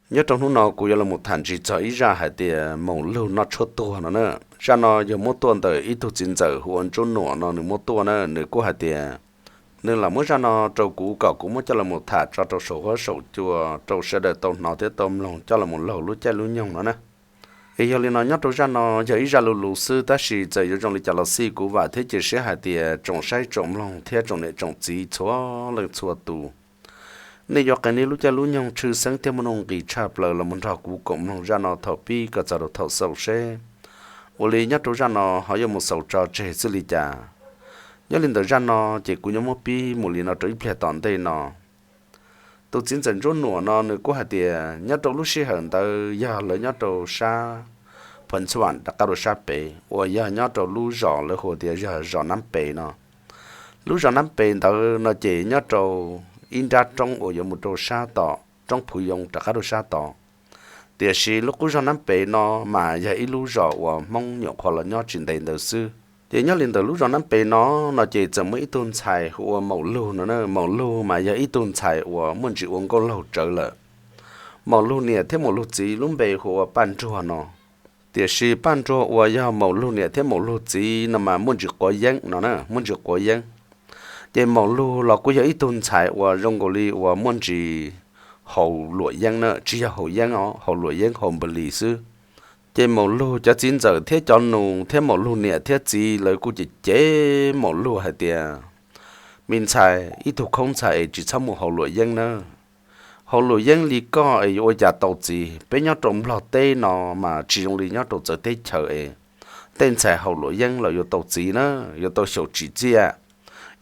Nyob rau hnub no kuv yuav los tham ntsis txog ib zaj hais tias maum lug noj tshuaj tuag no na. Zaj no yog muab tuaj ntawm ib tug txiv ntxawm hu ua Ntsuab Nuam no nws muab tuaj na, nws kuj hais tias nws lam muab zaj no rau kuv kom kuv muab coj los tham tso rau saum huab saum cua rau sawv daws tau hnov thiab tau mloog coj los laug lub caij lub nyoog no na. Es yog li no nyob rau zaj no yog ib zaj lus lus xwb, tab sis txawm yuav zoo li cas los xij kuv vam thiab cia siab hais tias tsoom saib tsoom mloog thiab tsoom niam tsoom txiv txhua leej txhua tus, nej yuav qee nej lub caij lub nyoog tshwj xeeb thiab muaj nuj nqis tshaj plaws los mus nrog kuv koom mloog zaj no thaum pib kom txog rau thaum xaus seb ua li nyob rau zaj no ho yuav mus xaus tso tseg xwb li cas. Nyob li ntawm zaj no ces kuv yuav muab pib mus li no rau ib pliag tom ntej no. Tus txiv ntxawm Ntsuab Nuam no nws kuj hais tias nyob rau lub sij hawm ntawd yog lawv nyob rau sab Phav Ntxhab Vam rov qab rau sab pem uas yog nyob rau lub zos lawv hu tias yog zos Nab Pes no. Lub zos Nab Pes ntawd no ces nyob rau ib nrab roob uas yuav mus rau sab tom roob Phuv Yoo rov qab rau sab tod. Tiam sis lub qub zos Nab Pes no mas yog ib lub zos uas Hmoob nyuam qhuav los nyob tsis ntev ntawd xwb. Ces nyob li ntawm lub zos Nab Pes no, no ces txawm muaj ib tug ntxhais hu ua Maum Lug no na. Maum Lug mas yog ib tug ntxhais uas muaj ntsis ua nkauj laug tsawv lawm. Maum Lug niam thiab Maum Lug txiv lub npe hu ua Paj Nruag no. Tiam sis Paj Nruag uas yog Maum Lug niam thiab Maum Lug txiv no mas muaj ntsis quav yeeb no na, muaj ntsis quav yeeb. Ces Maum Lug los kuj yog ib tug ntxhais uas zoo nkaus li uas muaj ntsis haus luam yeeb na, tsis yog haus yeeb os, haus luam yeeb haus npws lis xwb. Ces Maum Lug cov txiv ntxawm thiab cov nus thiab Maum Lug niam thiab txiv lawv kuj cem cem Maum Lug hais tias, me ntxhais, ib tug khoob ntxhais es tsis txhob mus haus luam yeeb na. Haus luam yeeb li koj es yuav ua cas tau txiv? Peb nyob rau Nplog teb no mas tsis zoo li nyob rau txawv teb chaws es tej ntxhais haus luam yeeb los yuav tau txiv na, yuav tau xyaum tsim txiaj.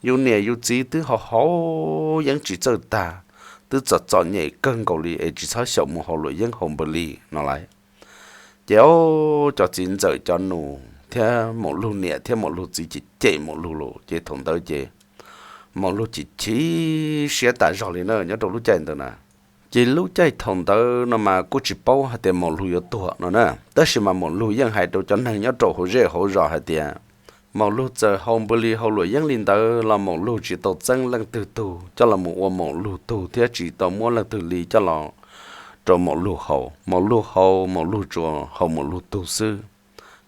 Yus niam yus txiv twb haus haus yeeb tsis txawj tag, twb txom txom nyem kawg nkaus li es tsis txhob xyaum mus haus luam yeeb haus npws lis no lauj. Ces o, cov txiv ntxawm cov nus thiab Maum Lug niam thiab Maum Lug txiv ces cem Maum Lug lawm, ces thaum ntawd ces Maum Lug chim chim siab tas zog li na nyob rau lub caij ntawd na. Ces lub caij thaum ntawd no mas kuj tsis paub hais tias Maum Lug yuav tuag no na, tab sis mas Maum Lug yeej hais rau cov neeg nyob rau hauv zej hauv zos hais tias Maum Lug txawm haus npws lis haus luam yeeb li ntawd los Maum Lug tsis tau txeeb leej twg tug coj los mus ua Maum Lug tug thiab tsis tau muab leej twg li coj los rau Maum Lug haus. Maum Lug haus, Maum Lug tsuas haus Maum Lug tug xwb.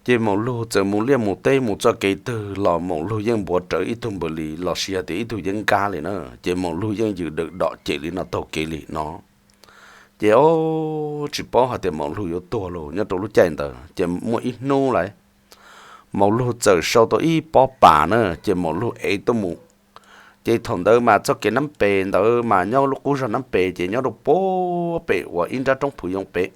Ces Maum Lug txawm mus liaj mus teb mus txoj kev twg los Maum Lug yeej npuav rawv ib tug npws lis los sis yog tias ib tug yeeb nkab li na, ces Maum Lug yeej yws dawm dom cem li no taug kev li no. Ces o, tsis paub hais tias Maum Lug yuav tuag lawm nyob rau lub caij ntawd ces muaj ib hnub lauj, Maum Lug txawm sau tau ib pob pas na, ces Maum Lug ev tuaj mus. Ces thaum ntawd mas txoj kev Nab Pes ntawd mas nyob lub qub zos Nab Pes ces nyob rau puag pem uas ib nrab roob Phuv Yoo pem.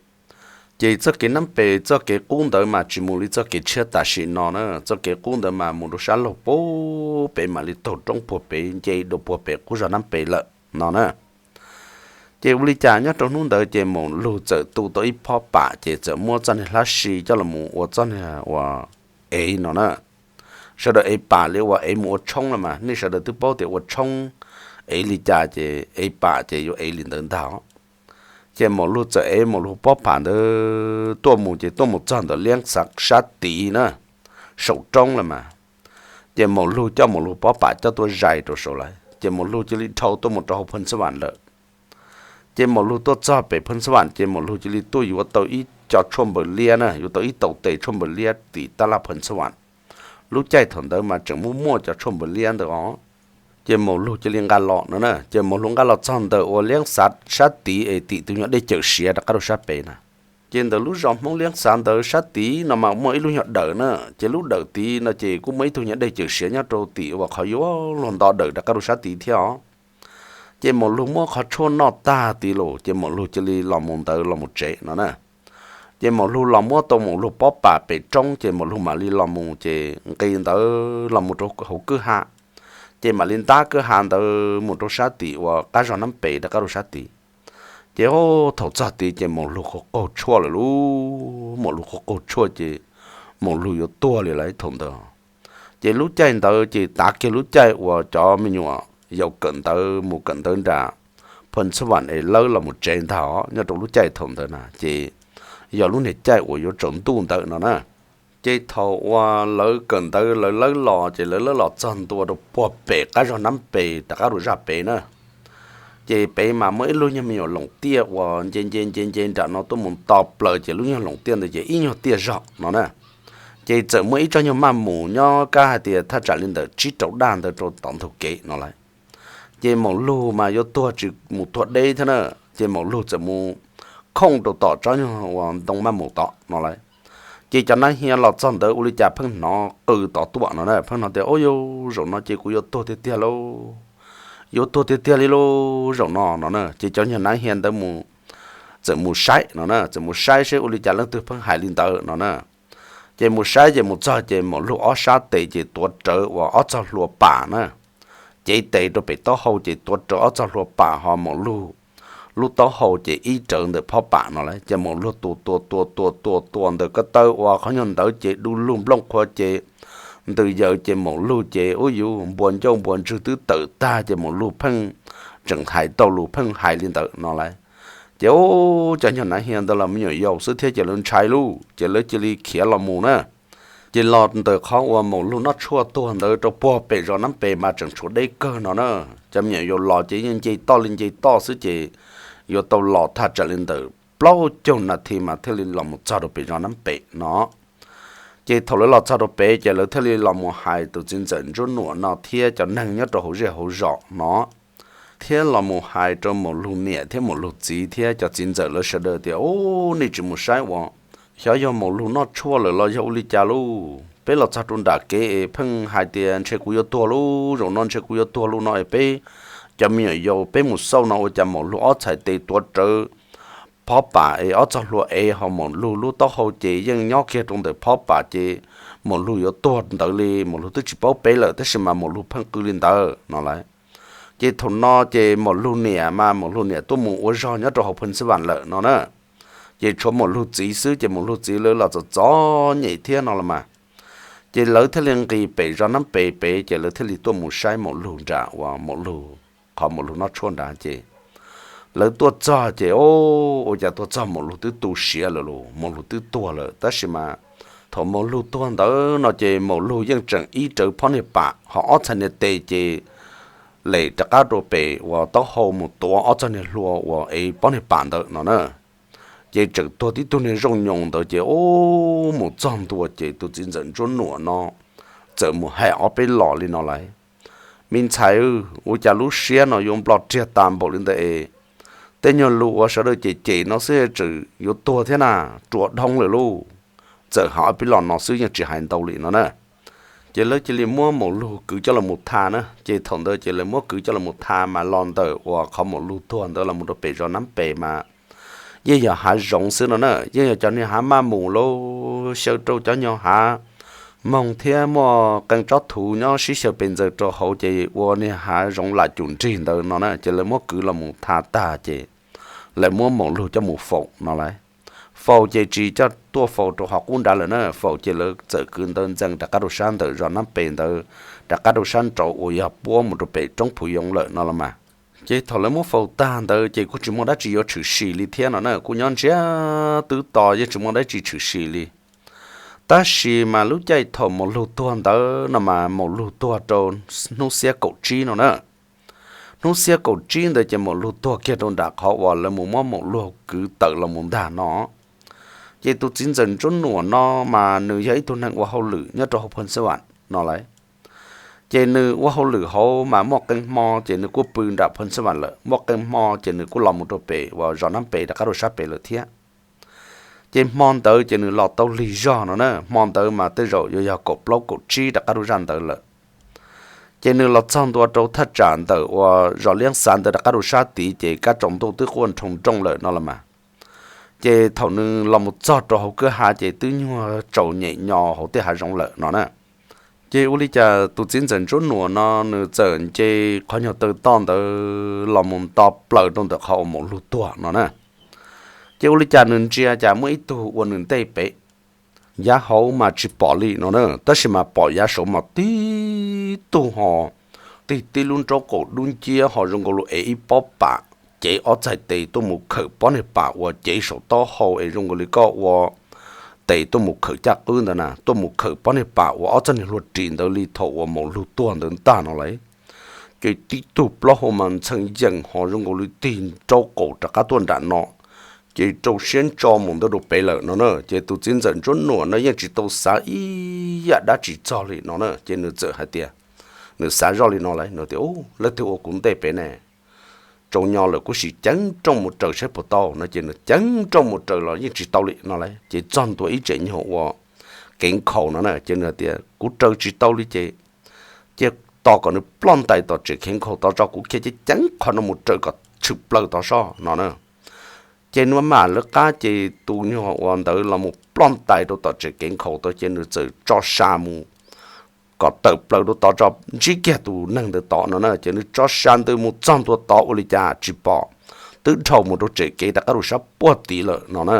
Ces txoj kev Nab Pes txoj kev qub ntawd mas tsis mus li txoj kev tshiab tam sim no na, txoj kev qub ntawd mas mus rau sab laug puag pem mam li taug roob puag pem nce dua puag pem qub zos Nab Pes lawm no na. Ces ua li cas nyob rau hnub ntawd ces Maum Lug txawm tu tau ib pob pas ces txawm muab txoj niag hlab si coj los mus ua txoj niag uas ev no na. Sawv daws ev pas li uas ev mus ua tshoob los mas, nej sawv daws twb paub tias ua tshoob ev li cas ces ev pas ces yuav ev li ntawd ntag. Ces Maum Lug txawm ev Maum Lug pob pas ntawd tuaj mus ces tuaj mus txog ntawm liab xav sab tid na, saum roob los mas. Ces Maum Lug coj Maum Lug pob pas coj tuaj zais rau saud lawm ces Maum Lug cia li dhau tuaj mus rau hauv Phav Ntxhab Vam lawm. Ces Maum Lug tuaj txog pem Phav Ntxhab Vam ces Maum Lug cia li tuaj yuav tau ib co tshuaj npawg liab na, yuav tau ib tau tes tshuaj npawg liab tim tab laj Phav Ntxhab Vam. Lub caij thaum ntawd mas tseem muaj muaj cov tshuaj npawg liab ntawd os. Ces Maum Lug cia li nqa los no na, ces Maum Lug nqa los txog ntawm uas liab xav sab tid es tim tus nyuag dej cawm siav rov qab rau sab pem na. Ces ntawm lub zos Hmoob liab xav ntawd sab tid no mas muaj ib lub nyuag dawm na, ces lub dawm tid no ces kuj muaj ib tug nyuag dej cawm siav nyob rau tim uas qhov yuav luag nto dawm rov qab rau sab tid thiab os. Ces Maum Lug muab qhov tshuaj noj tag tid lawm ces Maum Lug cia li los mus ntawd los mus tsev no na. Ces Maum Lug los muab tau Maum Lug pob pas pem roob ces Maum Lug mam li los mus ces nqis ntawd los mus rau hauv kwj ha. Ces mam li ntab kwj ha ntawd mus rau sab tim uas qab zos Nab Pes rov qab rau sab tid. Ces thaum txog tid ces Maum Lug qaug qaug tshuaj lawm lauj, Maum Lug qaug qaug tshuaj ces Maum Lug yuav tuag li lawm thaum ntawd. Ces lub caij ntawd ces tav kiag lub caij uas cov me nyuam yaus kawm ntawv mus kawm ntawv nram Phav Ntxhab Vam es lawv los mus tsev ntag os, nyob rau lub caij thaum ntawd na ces yog lub niag caij uas yuav tsaus ntuj ntawd no na. Ces thaum uas lawv kawm ntawv lawv lawb los ces lawv lawb los txog ntua rau puag pem qab zos Nab Pes rov qab rau zaj pem na. Ces pem mas muaj ib lub nyuag me nyuam loos tiaj uas nce nce nce nce nram no tuaj mus nto plaws ces lub nyuag loos tiaj ntawd ces ib nyuag tiaj zog no na. Ces txawm muaj ib tsob nyuag maj mus nyob kab hais tias thaj tsam li ntawm tsib rau daj ntawd rau tom ntug kev no lawm. Ces Maum Lug mas yuav tuag tsis mus tuag deb thiab na, ces Maum Lug txawm mus khooj rau tom tsob nyuag uas ntoo maj mus tod no lawm. Ces cov nav hia los txog ntawd ua li cas pheej hnov qw tod tuaj no na, pheej hnov tias, Ub, yus zaum no ces kuv yuav tuag tiag tiag lauj, yuav tuag tiag tiag li lauj zaum no no na. Ces cov nyuag nav hia ntawd mus, txawm mus saib no na, txawm mus saib seb ua li cas leej twg pheej hais li ntawd no na. Ces mus saib ces mus txog ces Maum Lug ob sab tes ces tuav rawv uas ob txog hlua pam na, cev tes rau pem taub hau ces tuav rawv ob txog hlua pam ho Maum Lug lub taub hau ces ib rawv ntawm phob pam no lawm. Ces Maum Lug tua tua tua tua tua tua ntawm ko taw uas qhov nyuag ntawd ces du lug nplooj qhuav ces ntws yaws ces Maum Lug ces ub yus npua ncauj npua ntswg twb tawm tag ces Maum Lug pheej tseem hais tau lus pheej hais li ntawd no lawm. Ces ub, cov nyuag nav hia ntawd los me nyuam yaus xwb thiab ces lawv ntshai lauj, ces lawv cia li khiav los mus na. Ces los ntawm qhov uas Maum Lug noj tshuaj tuag ntawd rau puag pem zos Nab Pes mas tseem tshuav deb kawg no na. Cov me nyuam yaus los ces yeej nce toj li nce toj xwb ces yuav tau los thaj tsam li ntawm plaub caug nas this mas thiaj li los mus txog rau pem zos Nab Pes no. Ces thaum lawv los txog rau pem ces lawv thiaj li los mus hais tus txiv ntxawm Ntsuab Nuam no thiab cov neeg nyob rau hauv zej hauv zos no, thiab los mus hais rau Maum Lug niam thiab Maum Lug txiv thiab cov txiv ntxawm lawv sawv daws tias, Ub, nej tsis mus saib uas xyov yog Maum Lug noj tshuaj lawm los yog ua li cas lauj? Peb los txog rau nram kev es pheej hais tias ntshe kuv yuav tuag lauj, zaum no ntshe kuv yuav tuag lauj no es peb cov me nyuam yaus peb mus xauj no ua cas Maum Lug ob txhais tes tuav rawv phob pam es ob txog hlua ev ho Maum Lug lub taub hau ces yeej nyob kiag rau ntawm phob pam ces Maum Lug yuav tuag ntawd li, Maum Lug twb tsis paub peb lawm tab sis mas Maum Lug pheej qw li ntawd no lawm. Ces thaum no ces Maum Lug niam mas Maum Lug niam tuaj mus ua zog nyob rau hauv Phoos Xab Vam lawm no na. Ces tshuav Maum Lug txiv xwb ces Maum Lug txiv lawv los txom txom nyem thiab no los mas. Ces lawv thiaj li nqis pem zos Nab Pes pem ces lawv thiaj li tuaj mus saib Maum Lug nram uas Maum Lug, qhov Maum Lug noj tshuaj nrad ces lawv tuaj txog ces, Ub, ua cas tuaj txog Maum Lug twb tu siav lawm los, Maum Lug twb tuag lawm. Tab sis mas thaum Maum Lug tuag ntawd no ces Maum Lug yeej tseem ib rawv phob niag pam ho ob txhais niag tes ces lem rov qab rau pem uas taub hau mus tuav ob txog niag hlua uas ev phob niag pam ntawd no na. Ces tseem tuag tib tug niag zooj nyoos ntawd ces, Ub, mus txog ntua ces tus txiv ntxawm Ntsuab Nuam no txawm mus hais ob peb los li no lawm, Me ntxhais, ua cas lub siab no yuav nplog riag tas npaum li ntawd es tej nyuag lus uas sawv daws cem cem no xwb tseem yuav tuag thiab na, ruam dhau lawm lauj. Txawm hais ob peb los no xwb yeej tsis hais ntau li no na. Ces lawv cia li muab Maum Lug kwv coj los mus tha na. Ces thaum ntawd ces lawv muab kwv coj los mus tha mas los ntawm uas qhov Maum Lug tuag ntawd los mus rau pem zos Nab Pes mas yeej yog hav zoov xwb no na, yeej yog cov niag hav maj mus lauj, xyaw rau cov nyuag hav moog thiab muaj qee tsob thuv nyob sib xyaw pes ntxaws rau hauv ces ua niag hav zoov lam cum nrig ntawd no na. Ces lawv muab kwv los mus tha tag ces lawv muab Maum Lug coj mus faus no lawm. Faus ces tsis coj tuaj faus rau hauv qub nrad lawm na, faus ces lawv txawm kwv ntawd ntxees rov qab rau sab ntawm zos Nab Pes ntawd, rov qab rau sab nraud uas yog puab mus rau pem roob Phuv Yoov lawm no los mas. Ces thaum lawv muab faus tag ntawd ces kuj tsis muaj dab tsi yuav tshwm sim li thiab no na, kuj nyob ntsiag twb to yeej tsis muaj dab tsi tshwm sim li. Tab sis mas lub caij thaum Maum Lug tuag ntawd no mas Maum Lug tuag rau hnub xiab kaum tsib no na. Hnub xiab kaum tsib ntawd ces Maum Lug tuag kiag rau nram qhov uas lawv mus muab Maum Lug kwv tawm los mus ntag no. Ces tus txiv ntxawm Ntsuab Nuam no mas nws yog ib tug neeg ua hauj lwm nyob rau hauv Phoos Xab Vam no lawm. Ces nws ua hauj lwm hauv mas muaj qee hmo ces nws kuj pw nram Phoos Xab Vam lawm, muaj qee hmo ces nws kuj los mus rau pem uas zos Nab Pes rov qab rau sab pem lawm thiab. Ces hmo ntawd ces nws los tau lig zog no na, hmo ntawd mas tej zaum yuav yog kaum plaub kaum tsib rov qab rau zaj ntawd lawm. Ces nws los txog ntua rau thaj tsam ntawm uas zos Liab Xav ntawd rov qab rau sab tid ces kab tsaus ntuj twb quaj nroo nrooj lawm no los mas. Ces thaum nws los mus txog rau hauv kwj ha ces twb nyuag tsaus nyem nyo hauv tej hav zoov lawm no na. Ces ua li cas tus txiv ntxawm Ntsuab Nuam no nws txawm nce qhov nyuag taw toj ntawd los mus nto plaws rau ntawm qhov uas Maum Lug tuag no na. Ces ua li cas nws ntsia cas muaj ib tug ua nws ntej pem. Yav hauv mas tsis pom li no na, tab sis mas pom yav saud mas tib tug ho tig tib lub nraub qaum dub nciab ho zoo nkaus li ev ib pob pam, cev ob txhais tes tuaj mus khawm pob niag pam uas cev saum taub hau es zoo nkaus li koj ua tes tuaj mus khawm caj qwb ntawd na, tuaj mus khawm pob niag pam uas ob txhais niag hlua ris ntawd li thaum uas Maum Lug tuag ntawd ntag no lawm. Ces tib tug plaub hau mas ntxhee yeem ho zoo nkaus li tig nraub qaum rov qab tuaj nram no, ces rau siab ntso mus ntawd rau pem lawm no na. Ces tus txiv ntxawm Ntsuab Nuam no yeej tsis tau xav ib yam dab tsi txog li no na, ces nws txawm hais tias, nws xav zoj li no lawm no tias, Ub, leej twg ua kuv ntej pem ne? Tsaus nyo lawm kuv sim ceev rooj mus raws saib puas tau no. Ces nws ceev rooj mus raws los yeej tsis tau li no lawm. Ces txog ntua ib tsev nyuag ua kev nkhaus no na, ces nws tias, Kuv raws tsis tau li ces, ces tos kom nws ploj ntais tom tsev kev nkhaus tod tso, kuv khiav ceev ceev qhov no mus raws kom tshwm plaws tod soj no na. Ces nws mam lawv qab, ces tus nyuag uas ntawd los mus ploj ntais rau tom tsev kev nkhaus tod, ces nws txawm tso sa mus kom tawm plaws rau tod tso, ntsib kiag tus neeg ntawd tod no na. Ces nws tso sa ntws mus txog ntua tod ua li cas tsis pom, twb dhau mus rau tsev kev rov qab rau sab puag tid lawm no na.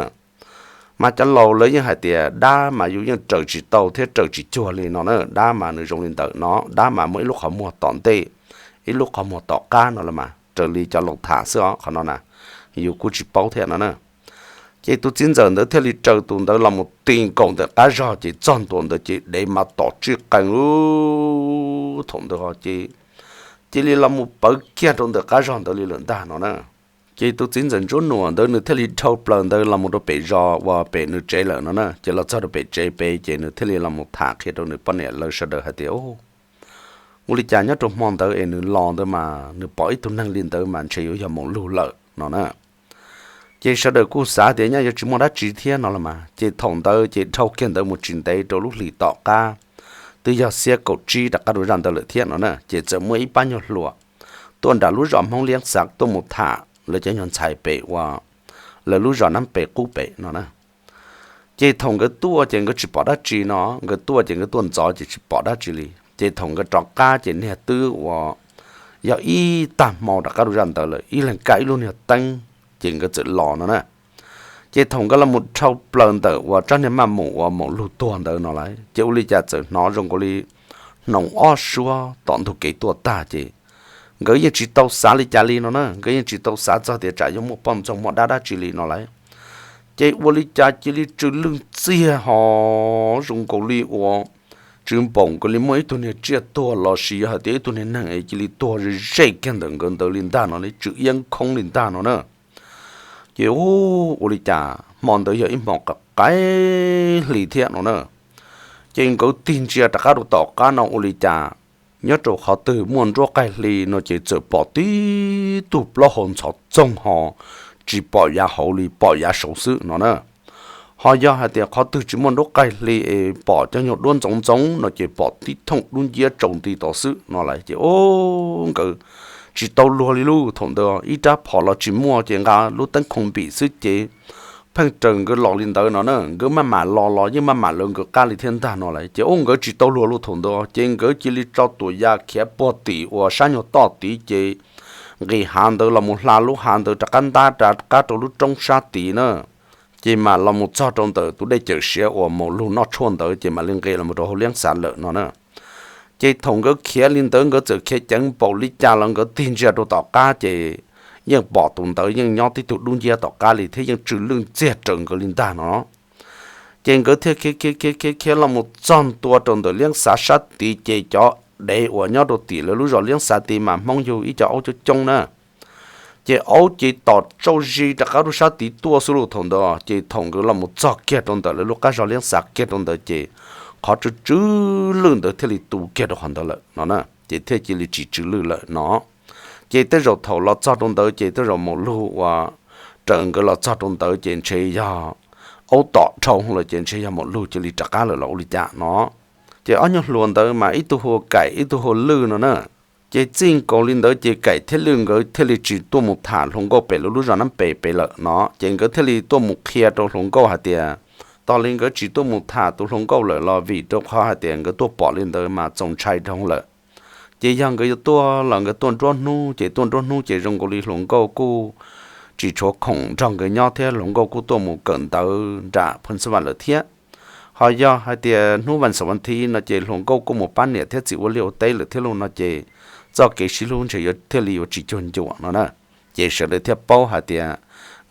Mas cov laus lawv yeej hais tias dab mas yus yeej raws tsis tau thiab raws tsis cuag li no na, dab mas nws zoo li ntawm no, dab mas muaj ib lub qhov muag tom ntej, ib lub qhov muag tom qab no los mas raws li cov laus tham xwb os, qhov no na yus kuj tsis paub thiab no na. Ces tus txiv ntxawm ntawd thiaj li raws tus ntawd los mus ti nkaus ntawm qab zog, ces txog ntua ntawd ces dev mas tom tsij qees lub thaum ntawd ho ces cia li los mus pawv kiag rau ntawm qab zog ntawd li lawm ntag no na. Ces tus txiv ntxawm Ntsuab Nuam ntawd nws thiaj li dhau plaws ntawd los mus rau pem zos uas pem nws tsev lawm no na. Ces los txog rau pem tsev pem ces nws thiaj li los mus tham qhia rau nws poj niam lawv sawv daws hais tias, Ua li cas nyob rau hmo ntawd es nws los ntawd mas nws pom ib tug neeg li ntawd mas ntshe yuav yog Maum Lug lawm no na. Ces sawv daws kuj xav tias nyaj yuav tsis muaj dab tsi thiab no los mas, ces thaum ntawd ces dhau kiag ntawd mus tsis ntev rau lub hlis tom qab, twb yog xiab kaum tsib rov qab rau zaj ntawd lawm thiab no na, ces txawm muaj ib pab nyuag hluas tuaj nram lub zos Hmoob Liab Xav tuaj mus tham lawv cov nyuag ntxhais pem uas lawv lub zos Nab Pes qub pem no na. Ces thaum nkawd tuaj ces nkawd tsis pom dab tsi no, nkawd tuaj ces nkawd tuaj ntxov ces tsis pom dab tsi li. Ces thaum nkawd rov qab ces niag twb uas yog ib tag hmo rov qab rau zaj ntawd lawm, ib leeg kaj ib lub niag teeb, ces nkawd txawm los no na. Ces thaum nkawd los mus dhau plaws ntawm uas tsob niag maj mus uas Maum Lug tuag ntawd no lawm, ces ua li cas txawm hnov zoo nkaus li hnoos ob suab tom ntug kev tuaj tag ces nkawd yeej tsis tau xav li cas li no na, nkawd yeej tsis tau xav txog tias tsam yuav muaj poj ntxoog muaj dab dab tsi li no lawm. Ces ua li cas cia li tsw lwj ntxiag ho zoo nkaus li uas tsw npaum nkaus li muaj ib tug niag tsiaj tuag los sis yog hais tias ib tug niag neeg es cia li tuag ze zej kiag ntawm nkawd ntawd li ntag no, li tsw iab khoob li ntag no na. Ces ua li cas hmo ntawd yog ib hmo qaim hli thiab no na. Ces nkawd tig ntsia rov qab rau tom qab no ua li cas nyob rau qhov twg muaj nruab qaij hli no ces txawm pom tib tug plaub hau ntxhov txoog ho tsis pom yav hauv li, pom yav saud xwb no na. Ho yog hais tias qhov twg tsis muaj nruab qaij hli es pom cov nyuag duab ntxoov ntxoov no ces pom tib thooj dub nciab tsaus nti tod xwb no lawm. Ces ub, nkawd tsis tau luag li lub thaum ntawd ib rab phom los tsis muaj ces nqa lub teeb khoo npim xwb ces pheej raws nkawd los li ntawd no na. Nkawd maj mam los los yeej maj mam lawv nkawd qab li thiab ntag no lawm. Ces ub, nkawd tsis tau luag lub thaum ntawd ces nkawd cia li tso tuam ya khiav puag tim uas sab nyuag toj tid ces nqis hav ntawd los mus hla lub hav ntawd rov qab ntab rov qab rau lub roob sab tid na. Ces mam los mus txog rau ntawm tus dej cawm siav uas Maum Lug noj tshuaj ntawd ces mam li nqis los rau hauv Liab Xav lawm no na. Ces thaum nkawd khiav li ntawd nkawd txawm khiav ceev npaum li cas los nkawd tig ntsia rau tom qab ces yeej pom tus ntawd yeej nyob tib tug dub nciab tom qab li thiab yeej tsw lwj ntxiag raws nkawd li ntag no. Ces nkawd thiaj khiav khiav khiav khiav khiav los mus txog ntua rau ntawm Liab Xav sab tid ces cov dev uas nyob rau tim lawv lub zos Liab Xav tid mas Hmoob yug ib co aub coob coob na. Ces aub ces tom tsauj zis rov qab rau sab tid tuaj xwb lub thaum ntawd. Ces thaum nkawd los mus txog kiag rau ntawm lawv lub qab zos Liab Xav kiag rau ntawd ces qhov tsw tsw lwj ntawd thiaj li tu kiag rau qhov ntawd lawm no na, ces thiaj cia li tsis tsw lwj lawm no. Ces tej zaum thaum los txog rau ntawd ces tej zaum Maum Lug uas raws nkawd los txog rau ntawd ces ntshe yog aub tom dhau lawm ces ntshe yog Maum Lug cia li rov qab lawm los ua li cas no. Ces ob nyuag hluas ntawd mas ib tug hu ua Kaim ib tug hu ua Lwj no na. Ces txij nkaus li ntawd ces Kaim thiab Lwj nkawd thiaj li tsis tuaj mus tham hluas nkauj pem lawv lub zos Nab Pes pem lawm no. Ces nkawd thiaj li tuaj mus qhia rau hluas nkauj hais tias tos li nkawd tsis tuaj mus tham tus hluas nkauj lawm los vim rau qhov hais tias nkawd tuaj pom li ntawd mas txaus ntshai dhau lawm. Ces yog nkawd yuav tuaj los nkawd tuaj nruab hnub, ces tuaj nruab hnub ces zoo nkaus li hluas nkauj kuj tsis tshuav khoom nrog nkawd nyob thiab hluas nkauj kuj tuaj mus kawm ntawv nram Phoos Xab Vam lawm thiab. Ho yog hais tias hnub vas xaum vas thiv no ces hluas nkauj kuj mus pab niam thiab txiv ua liaj ua teb lawm thiab los no ces txoj kev sib hlub ntshe yuav thiaj li yuav tsis cuag ncuam no na. Ces sawv daws thiaj paub hais tias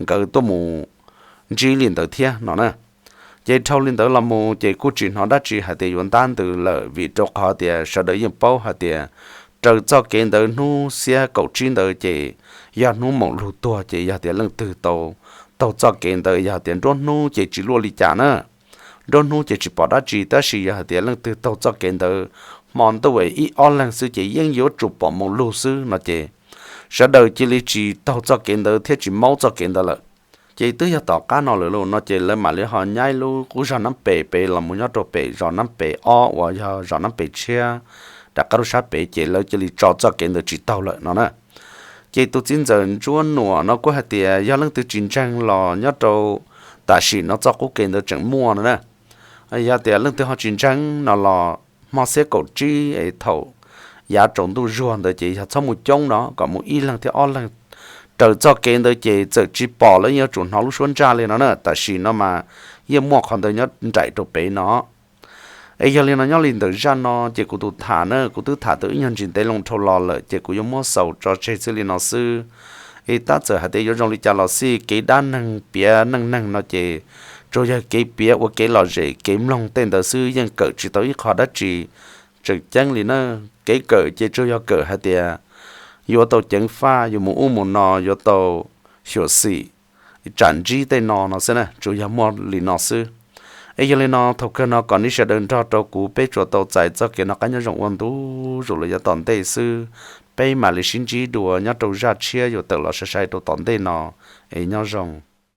nkawd tuaj mus ntsib li ntawd thiab no na. Ces dhau li ntawd los mus ces kuj tsis hnov dab tsi hais tias yuav ntab ntws lawm vim rau qhov tias sawv daws yeej paub hais tias raws txoj kev ntawd hnub xiab kaum tsib ntawd ces yog hnub Moos Lug tuag ces yog tias leej twg tau taug txoj kev ntawd yog tias nruab hnub ces tsis luaj li cas na. Nruab hnub ces tsis pom dab tsi, tab sis yog hais tias leej twg taug txoj kev ntawd hmo ntuj ib ob leeg xwb ces yeej yuav tsum pom Moos Lug xwb no ces sawv daws cia li tsis taug txoj kev ntawd thiab tsis maub txoj kev ntawd lawm. Ces twb yog tom qab no lawm lauj no ces lawv mam li ho nyaib lub qub zos Nab Pes pem los mus nyob rau pem zos Nab Pes ob uas yog zos Nab Pes tshiab, rov qab lub sab pem ces lawv cia li tso txoj kev ntawd tsis taug lawm no na. Ces tus txiv ntxawm Ntsuab Nuam no kuj hais tias yog leej twg tsis ntseeg los nyob rau tam sim no txoj qub kev ntawd tseem muaj no na. Yog tias leej twg ho tsis ntseeg no los hmo xiab kaum tsib es thaum yav tsaus ntuj zuag ntawd ces yog txhob mus coob no, kom mus ib leeg thiab ob leeg raws txoj kev ntawd ces txawm tsis pom los yuav tsum hnov lub suab ntsaj li no na. Tam sim no mas yeej muaj qhov ntawd nyob nraim rau pem no. Es yog li no nyob li ntawm zaj no ces kuv tus tham na kuv twb tham tau ib nyuag ntsis ntev loo dhau los lawm ces kuv yuav muab xaus tso tseg txij li no xwb. Es tab txawm hais tias yuav zoo li cas los xij kev dab neeg piav neej neeg no ces tsuas yog kev piav ua kev lom zem kev mloog tej ntawd xwb yeej kawm tsis tau ib qho dab tsi tseem ceeb li na. Kev kawm ces tsuas yog kawm hais tias yuav tau ceev faj, yuav mus ub mus no, yuav tau xyuam xim tsam ntsib tej no no xwb na, tsuas yog muaj li no xwb. Es yog li no thaum kawg no kom nej sawv daws nrog rau kuv peb tsuas tau txais txoj kev noj qab nyob zoo ua ntu zus los yav tom ntej xwb. Peb mam li sib ntsib dua nyob rau zaj tshiab yuav tawm los sai sai rau tom ntej no. Es nyob zoo.